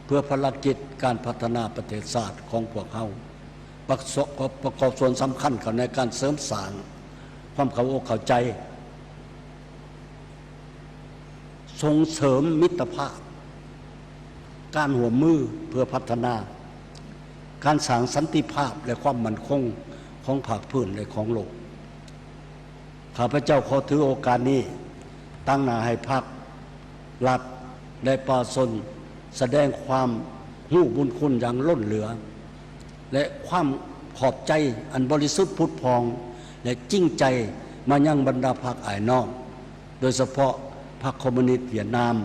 ເພື່ອພາລະກິດການພັດທະນາປະເທດຊາດຂອງພວກເຮົາ ປະກອບ ປະກອບສ່ວນສຳຄັນເຂົ້າໃນການເສີມສ້າງຄວາມເຂົ້າອົກເຂົ້າໃຈ, ສົ່ງເສີມມິດຕະພາບ, ການຮ່ວມມືເພື່ອພັດທະນາ, ການສ້າງສັນຕິພາບ ແລະ ຄວາມໝັ້ນຄົງຂອງພາກພື້ນ ແລະ ຂອງໂລກ. ຂ້າພະເຈົ້າຂໍຖືໂອກາດນີ້ ຕາງໜ້າໃຫ້ພັກ, ລັດ ແລະ ປະຊາຊົນ ສະແດງຄວາມຮູ້ບຸນຄຸນຢ່າງລົ້ນເຫຼືອ ແລະ ຄວາມຂອບໃຈອັນບໍລິສຸດຜຸດຜ່ອງ ແລະ ຈິງໃຈມາຍັງບັນດາພັກອ້າຍນ້ອງ, ໂດຍສະເພາະພັກຄອມມູນິດຫວຽດນາມ,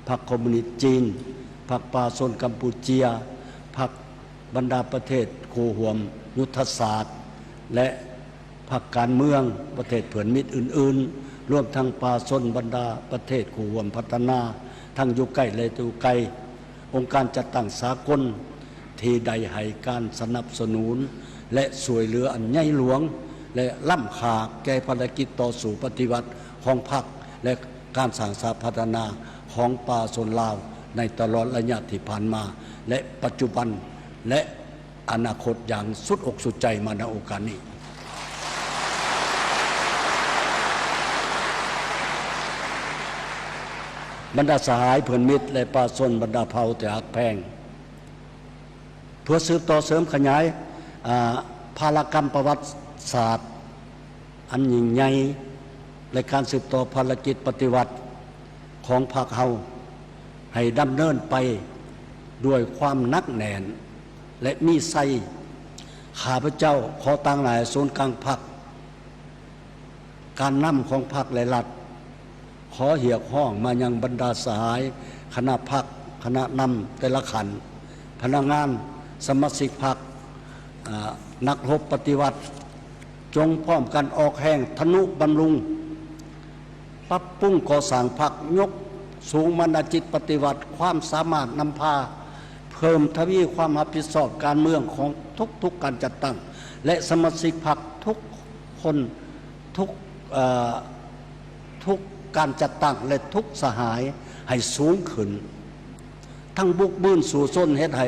ພັກຄອມມູນິດຈີນ, ພັກປະຊາຊົນກຳປູເຈຍ, ພັກບັນດາປະເທດຄູ່ຮ່ວມຍຸດທະສາດ ແລະ ພັກການເມືອງປະເທດເພື່ອນມິດອື່ນໆ, ລວມທັງປະຊາຊົນບັນດາປະເທດຄູ່ຮ່ວມພັດທະນາ ທັງຢູ່ໃກ້ ແລະ ຢູ່ໄກ, ອົງການຈັດຕັ້ງສາກົນທີ່ໄດ້ໃຫ້ການສະໜັບສະໜູນ ແລະ ຊ່ວຍເຫຼືອອັນໃຫຍ່ຫຼວງ ແລະ ລ້ຳຄ່າແກ່ພາລະກິດຕໍ່ສູ້ປະຕິວັດຂອງພັກ ແລະ ການສ້າງຊາດພັດທະນາຂອງປະຊາຊົນລາວໃນຕະຫຼອດໄລຍະທີ່ຜ່ານມາ ແລະ ປັດຈຸບັນ ແລະ ອະນາຄົດຢ່າງສຸດອົກສຸດໃຈມາໃນໂອກາດນີ້. ບັນດາສະຫາຍເພື່ອນມິດ ແລະ ປະຊາຊົນບັນດາເຜົ່າທີ່ຮັກແພງ, ເພື່ອສືບຕໍ່ເສີມຂະຫຍາຍ ອາ ພາລະກຳປະຫວັດສາດອັນຍິ່ງໃຫຍ່ ແລະ ການສືບຕໍ່ພາລະກິດປະຕິວັດຂອງພັກເຮົາ ໃຫ້ດຳເນີນໄປດ້ວຍຄວາມໜັກແໜ້ນ ແລະ ມີໄຊ, ຂ້າພະເຈົ້າຂໍຕາງໜ້າໃຫ້ສູນກາງພັກ, ການນຳຂອງພັກ ແລະ ລັດ ຂໍຮຽກຮ້ອງມາຍັງບັນດາສະຫາຍຄະນະພັກ, ຄະນະນຳແຕ່ລະຂັ້ນ, ພະນັກງານ, ສະມາຊິກພັກ, ອາ, ນັກຮົບປະຕິວັດ, ຈົ່ງພ້ອມກັນອອກແຮງທະນຸບຳລຸງ, ປັບປຸງກໍ່ສ້າງພັກ, ຍົກສູງມານະຈິດປະຕິວັດ, ຄວາມສາມາດນຳພາ, ເພີ່ມທະວີຄວາມຮັບຜິດຊອບການເມືອງຂອງທຸກໆການຈັດຕັ້ງ ແລະ ສະມາຊິກພັກທຸກຄົນ, ທຸກ, ເອີ, ທຸກການຈັດຕັ້ງ ແລະ ທຸກສະຫາຍໃຫ້ສູງຂຶ້ນ, ທັງບຸກບືນສູ້ຊົນເຮັດໃຫ້,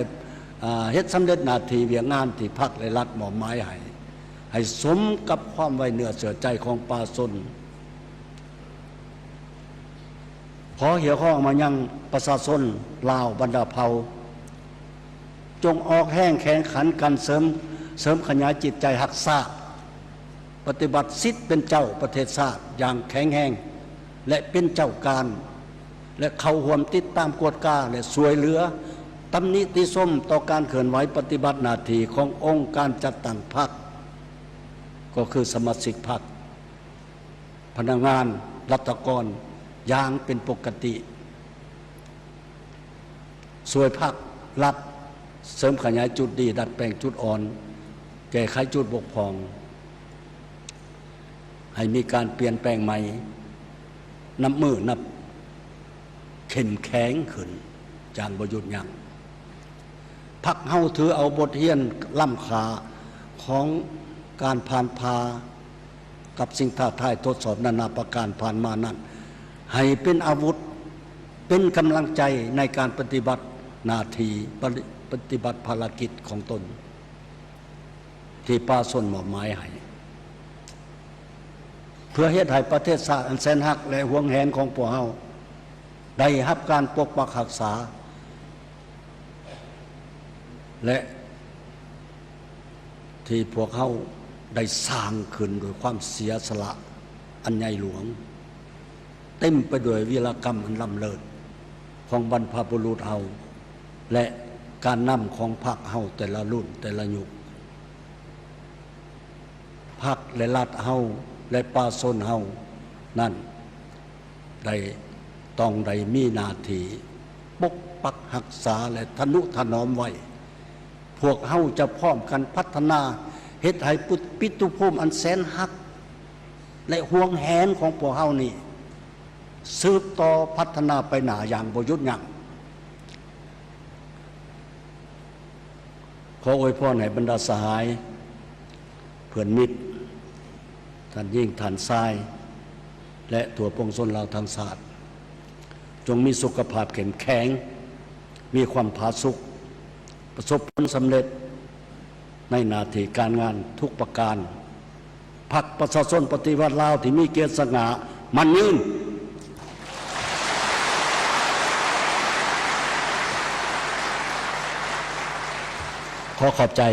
ເຮັດສຳເລັດໜ້າທີ່ວຽກງານທີ່ພັກ ແລະ ລັດມອບໝາຍໃຫ້, ໃຫ້ສົມກັບຄວາມໄວ້ເນື້ອເຊື່ອໃຈຂອງປະຊາຊົນ. ຂໍຮຽກຮ້ອງມາຍັງປະຊາຊົນລາວບັນດາເຜົ່າ, ຈົ່ງອອກແຮງແຂ່ງຂັນກັນເສີມ, ເສີມຂະຫຍາຍຈິດໃຈຮັກຊາດ, ປະຕິບັດສິດເປັນເຈົ້າປະເທດຊາດຢ່າງແຂງແຮງ ແລະ ເປັນເຈົ້າການ, ແລະ ເຂົ້າຮ່ວມຕິດຕາມກວດກາ ແລະ ຊ່ວຍເຫຼືອ, ຕຳໜິຕິຊົມຕໍ່ການເຄື່ອນໄຫວປະຕິບັດໜ້າທີ່ຂອງອົງການຈັດຕັ້ງພັກ, ກໍຄືສະມາຊິກພັກ, ພະນັກງານ, ລັດຖະກອນ ຢ່າງເປັນປົກກະຕິ, ຊ່ວຍພັກລັດເສີມຂະຫຍາຍຈຸດດີ, ດັດແປງຈຸດອ່ອນ, ແກ້ໄຂຈຸດບົກຜ່ອງ, ໃຫ້ມີການປ່ຽນແປງໃໝ່, ນັບມື້ນັບເຂັ້ມແຂງຂຶ້ນຢ່າງບໍ່ຢຸດຢັ້ງ. ພັກເຮົາຖືເອົາບົດຮຽນລ້ຳຄ່າຂອງການຜ່ານຜ່າກັບສິ່ງທ້າທາຍທົດສອບນານາປະການຜ່ານມານັ້ນ ໃຫ້ເປັນອາວຸດ, ເປັນກຳລັງໃຈໃນການປະຕິບັດໜ້າທີ່, ປະ, ປະຕິບັດພາລະກິດຂອງຕົນທີ່ປະຊາຊົນມອບໝາຍໃຫ້, ເພື່ອເຮັດໃຫ້ປະເທດຊາດອັນແສນຮັກ ແລະ ຫວງແຫນຂອງພວກເຮົາ ໄດ້ຮັບການປົກປັກຮັກສາ ແລະ ທີ່ພວກເຮົາໄດ້ສ້າງຂຶ້ນໂດຍຄວາມເສຍສະຫຼະອັນໃຫຍ່ຫຼວງ, ເຕັມໄປດ້ວຍວີລະກຳອັນລ້ຳເລີດຂອງບັນພະບຸລຸດເຮົາ ແລະ ການນຳຂອງພັກເຮົາແຕ່ລະລຸ້ນແຕ່ລະຍຸກ. ພັກ ແລະ ລັດເຮົາ ແລະ ປະຊາຊົນເຮົານັ້ນ ໄດ້ ຕ້ອງໄດ້ມີໜ້າທີ່ປົກປັກຮັກສາ ແລະ ທະນຸຖະໜອມໄວ້. ພວກເຮົາຈະພ້ອມກັນພັດທະນາ ເຮັດໃຫ້ ປ- ປິຕຸພູມອັນແສນຮັກ ແລະ ຫວງແຫນຂອງພວກເຮົານີ້ ສືບຕໍ່ພັດທະນາໄປໜ້າຢ່າງບໍ່ຢຸດຢັ້ງ. ຂໍອວຍພອນໃຫ້ບັນດາສະຫາຍ, ເພື່ອນມິດ, ທ່ານຍິງ, ທ່ານຊາຍ ແລະ ທົ່ວປວງຊົນລາວທັງຊາດ, ຈົ່ງມີສຸຂະພາບເຂັ້ມແຂງ, ມີຄວາມຜາສຸກ, ປະສົບຜົນສຳເລັດໃນໜ້າທີ່ການງານທຸກປະການ. ພັກປະຊາຊົນປະຕິວັດລາວທີ່ມີກຽດສະຫງ່າໝັ້ນຍືນ. ຂໍຂອບໃຈ.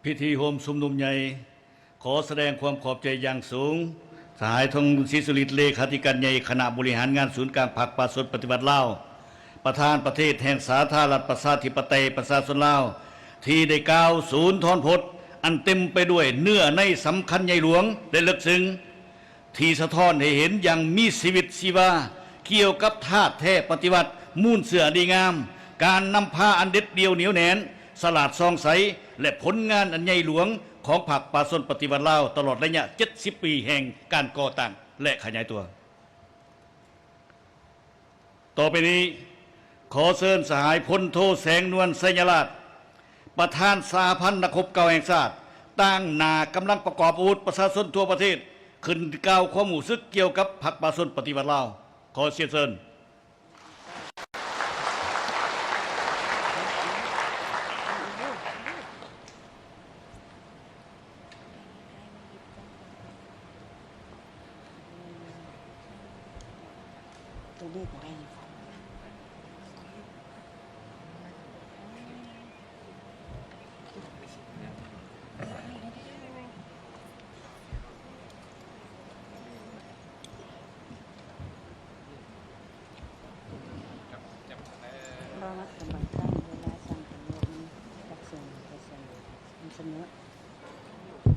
ພິທີໂຮມຊຸມນຸມໃຫຍ່ ຂໍສະແດງຄວາມຂອບໃຈຢ່າງສູງ ສະຫາຍ ທອງລຸນ ສີສຸລິດ ເລຂາທິການໃຫຍ່ຄະນະບໍລິຫານງານສູນກາງພັກປະຊາຊົນປະຕິວັດລາວ, ປະທານປະເທດແຫ່ງສາທາລະນະລັດ ປະຊາທິປະໄຕ ປະຊາຊົນລາວ ທີ່ໄດ້ກ່າວສູນທອນພົດ ອັນເຕັມໄປດ້ວຍເນື້ອໃນສຳຄັນໃຫຍ່ຫຼວງ ແລະ ເລິກເຊິ່ງ ທີ່ສະທ້ອນໃຫ້ເຫັນຢ່າງມີຊີວິດຊີວາ ກ່ຽວກັບທາດແທ້ປະຕິວັດ ມູນເຊື້ອດີງາມ, ການນຳພາອັນເດັດດ່ຽວໜຽວແໜ້ນ, ສະຫຼາດສ່ອງໃສ ແລະ ຜົນງານອັນໃຫຍ່ຫຼວງຂອງພັກປະຊາຊົນປະຕິວັດລາວ ຕະຫຼອດໄລຍະເຈັດສິບປີແຫ່ງການກໍ່ຕັ້ງ ແລະ ຂະຫຍາຍຕົວ. ຕໍ່ໄປນີ້ ຂໍເຊີນສະຫາຍ ພົນໂທ ແສງນວນ ໄຊຍະລາດ ປະທານສະຫະພັນນັກຮົບເກົ່າແຫ່ງຊາດ ຕາງໜ້າກຳລັງປະກອບອາວຸດປະຊາຊົນທົ່ວປະເທດ ຂຶ້ນກ່າວຄວາມຮູ້ສຶກກ່ຽວກັບພັກປະຊາຊົນປະຕິວັດລາວ. ຂໍສຽນເຊີນ. ຕົວນີ້ກໍໄດ້.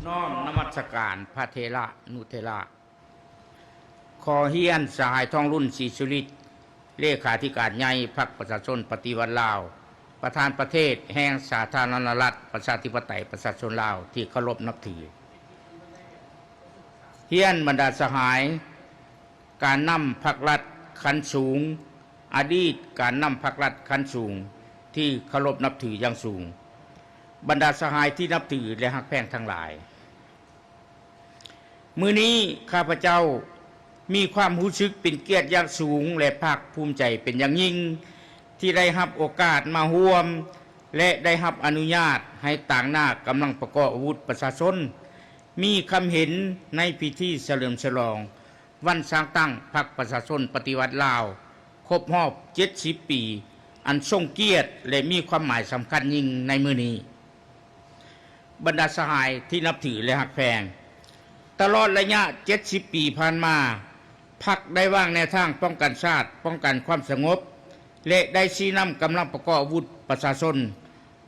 ນ້ອມນະມັດສະການພະເຖລະນຸເຖລະ. ຂໍຮຽນສະຫາຍ ທອງລຸນ ສີສຸລິດ ເລຂາທິການໃຫຍ່ພັກປະຊາຊົນປະຕິວັດລາວ, ປະທານປະເທດແຫ່ງສາທາລະນະລັດ ປະຊາທິປະໄຕ ປະຊາຊົນລາວ ທີ່ເຄົາລົບນັບຖື. ຮຽນບັນດາສະຫາຍ ການນຳພັກລັດຂັ້ນສູງ, ອະດີດການນຳພັກລັດຂັ້ນສູງ ທີ່ເຄົາລົບນັບຖືຢ່າງສູງ, ບັນດາສະຫາຍທີ່ນັບຖື ແລະ ຮັກແພງທັງຫຼາຍ. ມື້ນີ້ຂ້າພະເຈົ້າມີຄວາມຮູ້ສຶກເປັນກຽດຢ່າງສູງ ແລະ ພາກພູມໃຈເປັນຢ່າງຍິ່ງ ທີ່ໄດ້ຮັບໂອກາດມາຮ່ວມ ແລະ ໄດ້ຮັບອະນຸຍາດໃຫ້ຕາງໜ້າກຳລັງປະກອບອາວຸດປະຊາຊົນ ມີຄຳເຫັນໃນພິທີສະເຫຼີມສະຫຼອງວັນສ້າງຕັ້ງພັກປະຊາຊົນປະຕິວັດລາວ ຄົບຮອບເຈັດສິບປີ ອັນຊົງກຽດ ແລະ ມີຄວາມໝາຍສຳຄັນຍິ່ງໃນມື້ນີ້. ບັນດາສະຫາຍທີ່ນັບຖື ແລະ ຮັກແພງ, ຕະຫຼອດໄລຍະເຈັດສິບປີຜ່ານມາ, ພັກໄດ້ວາງແນວທາງປ້ອງກັນຊາດ, ປ້ອງກັນຄວາມສະຫງົບ ແລະ ໄດ້ຊີ້ນຳກຳລັງປະກອບອາວຸດປະຊາຊົນ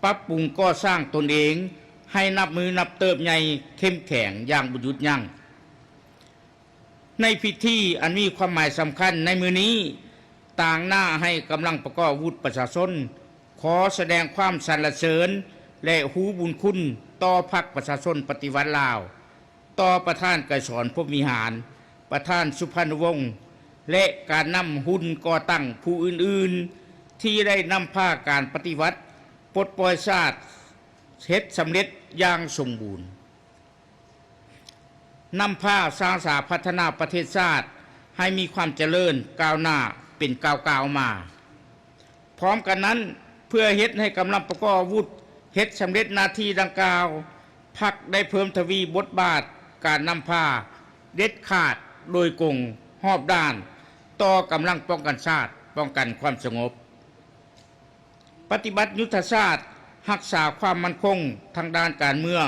ປັບປຸງກໍ່ສ້າງຕົນເອງໃຫ້ນັບມື້ນັບເຕີບໃຫຍ່ເຂັ້ມແຂງຢ່າງບໍ່ຢຸດຢັ້ງ. ໃນພິທີອັນມີຄວາມໝາຍສຳຄັນໃນມື້ນີ້, ຕາງໜ້າໃຫ້ກຳລັງປະກອບອາວຸດປະຊາຊົນ ຂໍສະແດງຄວາມສັນລະເສີນ ແລະ ຮູ້ບຸນຄຸນຕໍ່ພັກປະຊາຊົນປະຕິວັດລາວ, ຕໍ່ປະທານໄກສອນ ພົມວິຫານ, ປະທານສຸພານຸວົງ ແລະ ການນຳຮຸ່ນກໍ່ຕັ້ງຜູ້ອື່ນໆ ທີ່ໄດ້ນຳພາການປະຕິວັດປົດປ່ອຍຊາດເຮັດສຳເລັດຢ່າງສົມບູນ. ນຳພາສ້າງສາພັດທະນາປະເທດຊາດໃຫ້ມີຄວາມຈະເລີນກ້າວໜ້າເປັນກ້າວໆມາ. ພ້ອມກັນນັ້ນ, ເພື່ອເຮັດໃຫ້ກຳລັງປະກອບອາວຸດເຮັດສຳເລັດໜ້າທີ່ດັ່ງກ່າວ, ພັກໄດ້ເພີ່ມທະວີບົດບາດການນຳພາເດັດຂາດ, ໂດຍກົງ, ຮອບດ້ານຕໍ່ກຳລັງປ້ອງກັນຊາດ, ປ້ອງກັນຄວາມສະຫງົບ. ປະຕິບັດຍຸດທະສາດຮັກສາຄວາມໝັ້ນຄົງທາງດ້ານການເມືອງ,